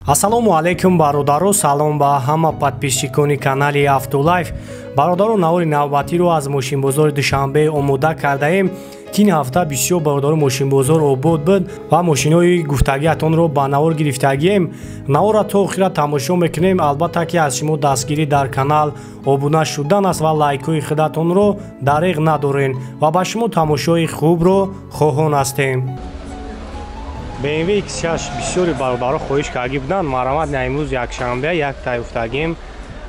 Ассалому алайкум бародаро, салом ба ҳама подписчикони канали Автолайф. Бародаро, навори навбатиро аз мошинбозори Душанбе омода кардаем. Ин ҳафта бисёр бародаро мошинбозор обод буд ва мошинҳои гуфтагиатонро ба навор гирифтагием. Наворро то охира тамошо мекунем. Албатта ки аз шумо дастгирӣ дар канал обуна шудан аст ва лайкҳои худатонро дареғ надорен ва ба шумо тамошои хубро хоҳон ҳастем. BMW X6 бисёри бародаро хоҳиш карда буданд. Марамат на имрӯз якшанбе як тайёфтагим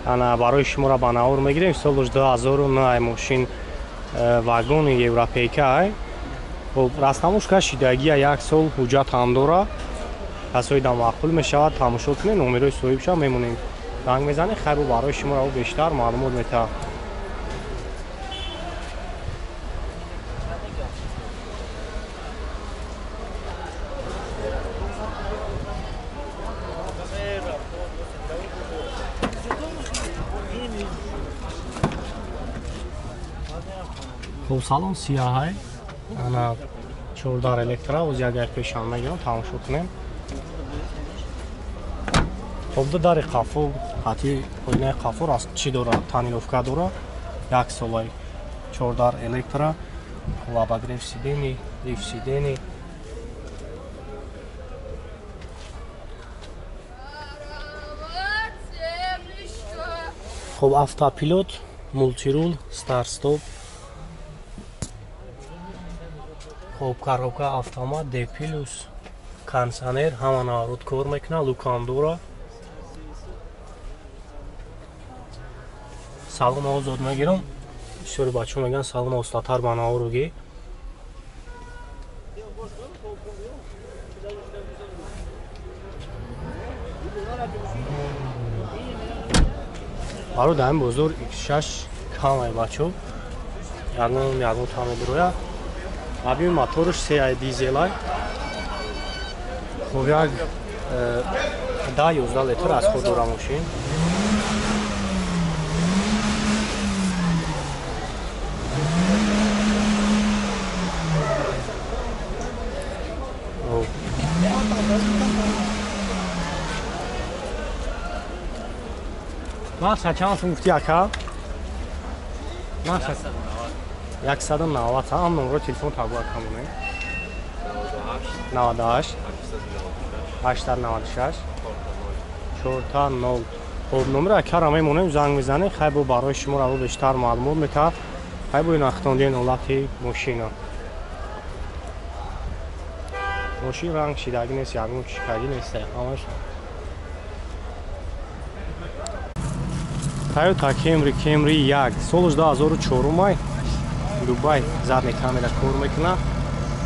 ана барои шуморо ба навор мегирем. Соли 2009 мошин вагони европейка ай. Хоб растамошка шидагия як сол ҳуҷҷат ҳам дора. Касои да маъқул мешавад тамошо кунед, номерои соҳибша мемонем. Занг мезанед, хайр барои шуморо бештар маълумот метаҳад. Хоб салон сияҳай, ана 14 электро, оз як дақиқа пешам мегирам, тамошо кунем. Хоб ду дари қафо, хати оинаи қафо раст чӣ дора, тонировка дора, як солай 14 электро, обогрев сидений, лифт сидений. Хоб автопилот, мултирул, старт-стоп. Хоб коробка автомат, D+, кондиционер, ҳама навруд кор мекунад, лукам дора. Салон озод мегирам. Бисёри бачаҳо мегӯянд салон остатар ба навруги. Барои дар ин бозор X6 камай бачаҳо. Ягон та мебирояд. Абин моторш 3 дизелай. Хоб як 10-11 литр аз худ дора мошин. Нарха чанд сум гуфти ака? Нарха 190. Ҳам номро телефон тагу акамоне. 98 896 4 0. Хоб номро акара мемонем, занг мезанем. Хай бо барои шумо раво бештар маълумот метаҳад. Хай бо нахтондиен ҳолати мошина. Мошин ранг шидаги нест, ягон чикаги нест, ҳамаш. Toyota Camry, Camry 1, соли 2004 май. Дубай задний камера кор мекунад.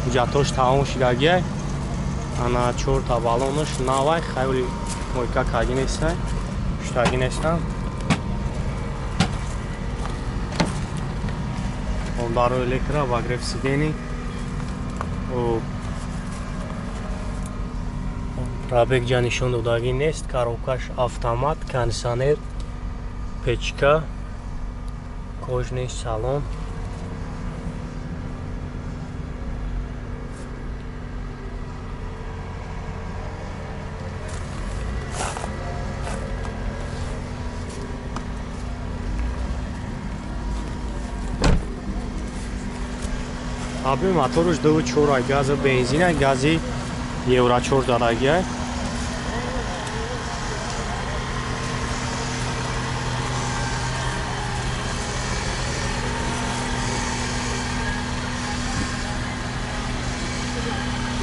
Ҳуҷҷатош тамом шидагиай. Ана 4 та баллонаш навай, хайли мойка карги нестай, пуштаги нестан. Даро электро, обогрев сидений. Пробег ҷа нишон додагӣ нест. Коробкаш автомат, кондиционер, печка, кожаный салон. Аби моторуш 2.4 гази бензин, гази Евро 4 дорагия.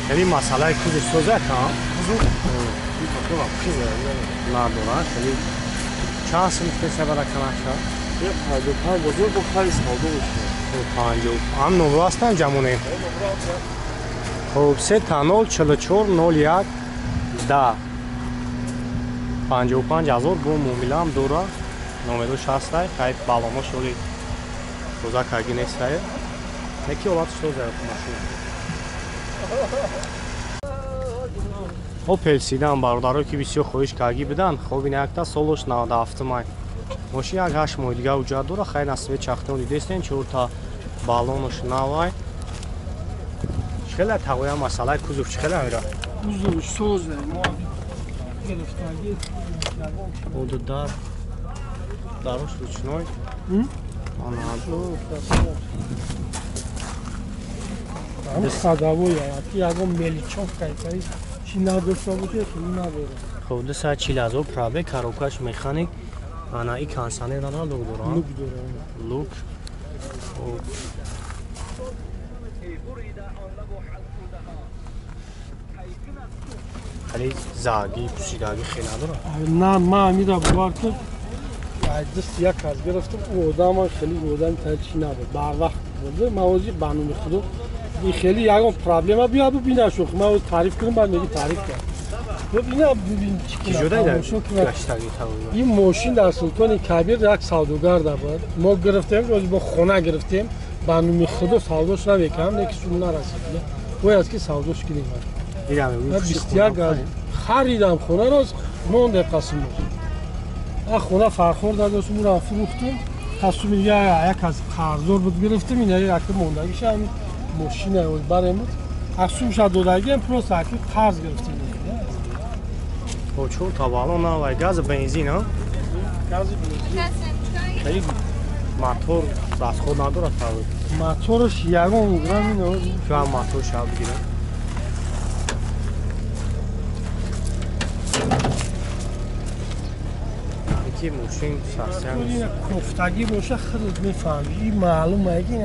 Хеле масъалаи кузов соза ка? Надора, хеле чанд сум песа бара канаша? 55 бозор бо хари савдо мешавад. 50. Ҳам номро ҳастанд ҷамоне. Хоб 3 0 44 01 10. 55 ҳазор бо муомилаам дора. Номерош ҳастай, хай баллонош оли тоза карги нестай. Неки ҳолатш тоза машина. Опел седан бародаро ки бисёр хоҳиш карги буданд. Хоб ин якта солош 97 май. Мошин як 8 моҳ дига ҳуҷҷат дора. Хай насибе чахтон дидестен, 4 та баллонош навай. Чӣ хеле тағоя масъалаи кузов чӣ хеле амира? Кузов созе, мо гирифтагӣ. Оду дар. Дарош ручной. Ходовой, ягон мелочёвка чи надошта бошад, хеле надорад. Хоб 240 000 пробег, коробкаш механик. Ана и кондиционер надорад, люк дорад. Люк дорад. Люк. Хеле заги, пӯшидаги хеле надорад. На, ман амира бовар кун. Даст як аз гирифтам, ӯ одам хеле одам та чи набуд. Барвақт буд. Ман ози ба номи худо и хеле ягон проблема биёд бинашух. Ман таъриф кунам, баъд меги таъриф кард. Бибина бибин чӣ ин мошин дар Султони Кабир як савдогар буд. Мо гирифтем, ози бо хона гирифтем. Ба номи худо савдош намекардам, лекин сум нарасид. Бояд ки савдош кунем. 21 харидам хонаро, монде қасим. Хона фархор дадошт, ӯро фурӯхтум. Қасум як аз қарздор буд гирифтем, ин як мондагиша ҳамин мошина барем буд. Қасумша додагиам, просто аки қарз гирифтем. Хоб чор та баллон навай, гази бензин, а? Гази бензин. Хеле мотор расход надорад тавр. Мотораш ягон грамм ин. Чун мотор шав бигирам. Ки мошин сарсиям кофтагӣ боша, худат мефаҳмӣ. Ин маълум аст, ки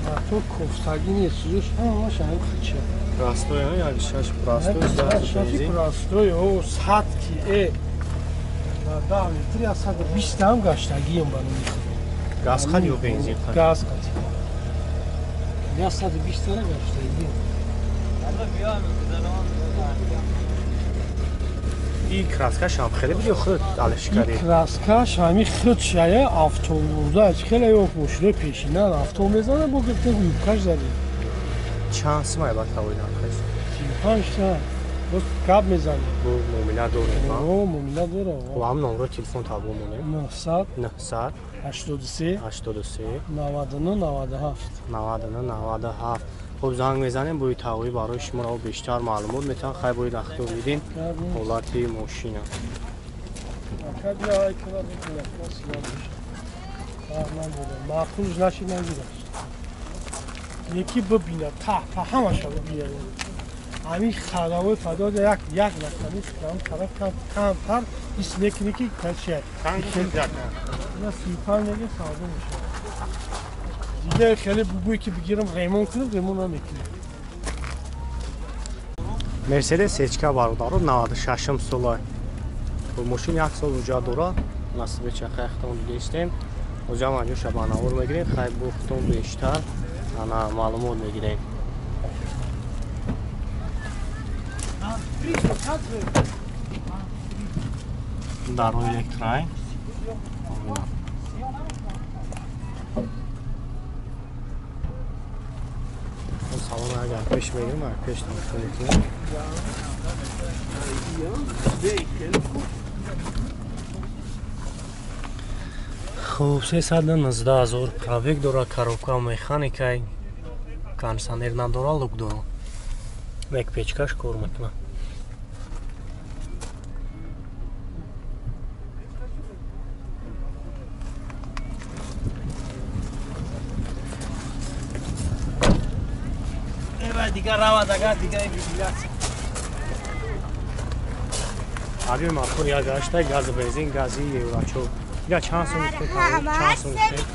мотор кофтагӣ нест, чизош ҳамааш ҳам хича. Простой, як шаш простой, бензин. Простой, о, 100 ки, на 10 литр 120 ҳам гаштагиам ба номи худо. Газ қад ё бензин қад? Газ қад. 120 тара гаштагиам. И краскаш ҳам хеле буд ё худ алиш кардед? И краскаш ҳами худ шая автобуда, хеле ё мошинои пешина авто мезанад, бо гирифтем юбкаш задем. Чанд сумай ба тавои нархаш? 35 та. Боз гап мезанем. Бо муомила дорем, ҳа? О, муомила дорам. Хоб ҳам номро телефон табо монем. 900 900 83 83 99 97 99 97. Хоб занг мезанем, бои тавои барои шуморо бештар маълумот метавон. Хай бои нахтор дидин ҳолати мошина. Маъқулш нашид нагираш. Яки бибина, та ҳамаша бибина. Ҳамин ходовой фадод як як рақами кам тараф камтар ҳис мекунӣ ки чия. Ина 35 мега савдо мешавад. Дигар хеле бугӯй ки бигирам ремон кунам, ремон намекунам. Мерседес СЧК бародаро 96-м сола. Мошин як сол ҳуҷҷат дорад. Насибе чақай хитон дидистем. Ҳоҷам анҷоша ба навор мегирем, хай бо хитон бештар ана маълумот мегирем. Дарои электрай. Салон агар пеш мегирем, агар пеш тамошо мекунем. Хуб, 319 000 пробег дорад, коробка механикай, кондиционер надорад, люк дорад. Як печкаш кор мекунад. Дигар равад, агар дигар вентилятсия. Аби мотор як гашта, газ бензин, гази еврочор. Ира чанд сум гуфтед? Чанд сум гуфтед?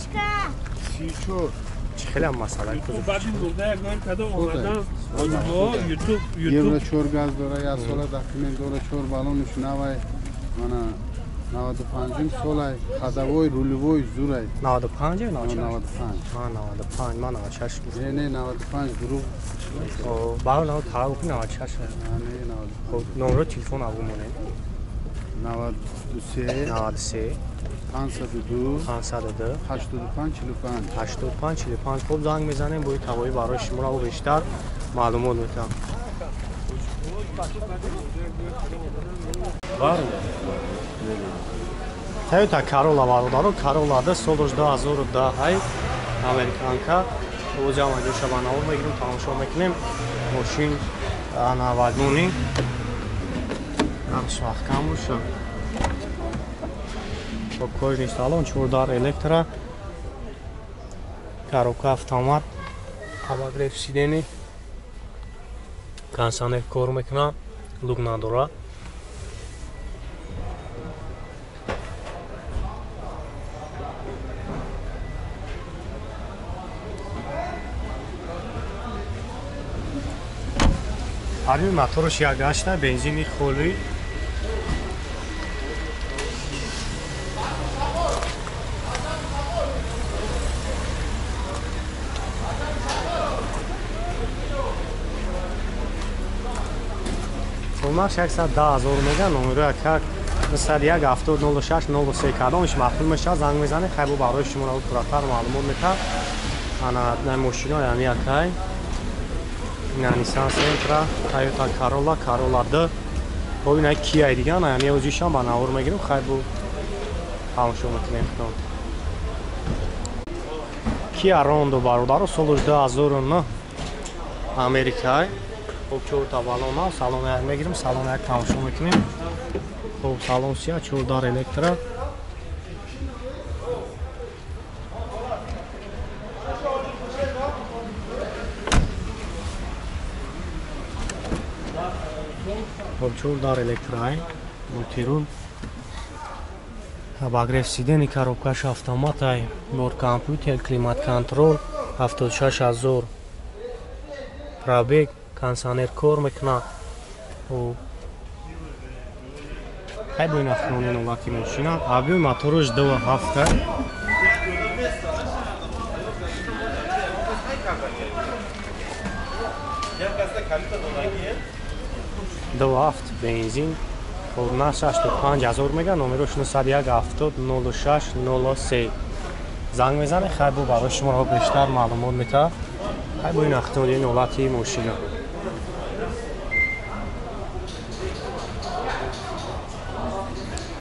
34. Чӣ хеле масъала кузов. Баъди мурда як гор кадом омадан, ютуб еврочор газ дора, як сола документ дора, 4 баллонш навай. Мана 95 солай, ходовой, рулевой зурай. 95 ё 96? 95. Ман 95, ман 96 гуфтам. Не, не, 95 дурӯғ. Баъд нав талаб кун 96. Не, 95. Хоб, номро телефон абу монем. 93 93 502 502 85 45 85 45. Хоб занг мезанем, бои тавои барои шуморо бештар маълумот метавам. Бар Toyota Corolla бародаро, Corolla да солаш 2010 ҳай американка. Озам аҷоша ба навор мегирем, тамошо мекунем. Мошин ана вагони. Нархш маҳкам бошад. Хоб, кожаный салон, чордар электро, коробка автомат, обогрев сидений, кондиционер кор мекунад, люк надорад. Ҳарми мотораш як гашта, бензини холӣ. Нархш 110 000 мега, номеро 1 1 70 06 03 кадомиш маъқул мешавад, занг мезанед, хайбо барои шумо пурратар маълумот метаҳад. Ана на мошино ями якай. Ина Nissan Sentra, Toyota Corolla, Corolla D. Хоб, ина Kia дига, на ями озишам ба навор мегирем, хайбо тамошо мекунем худон. Kia Rondo бародаро, соли 2009 Америкай. Хоб, чорта балона, салон як мегирем, салон як тамошо мекунем. Хоб, салон сия, чордар электро. Хоб, чордар электроай, мультирул. Обогрев сидений, коробкаш автоматай, бор компютер, климат контрол, 76 000 пробег, кондиционер кор мекунад. Хай бо ин автомобили ҳолати мошина, объёми мотораш 2.7. 2.7 бензин. Хоб, нархш 85 000 мега, номерош 901 70 06 03. Занг мезанед, хай бо барои шумо бештар маълумот метаҳад. Хай бо ин автомобили ҳолати мошина.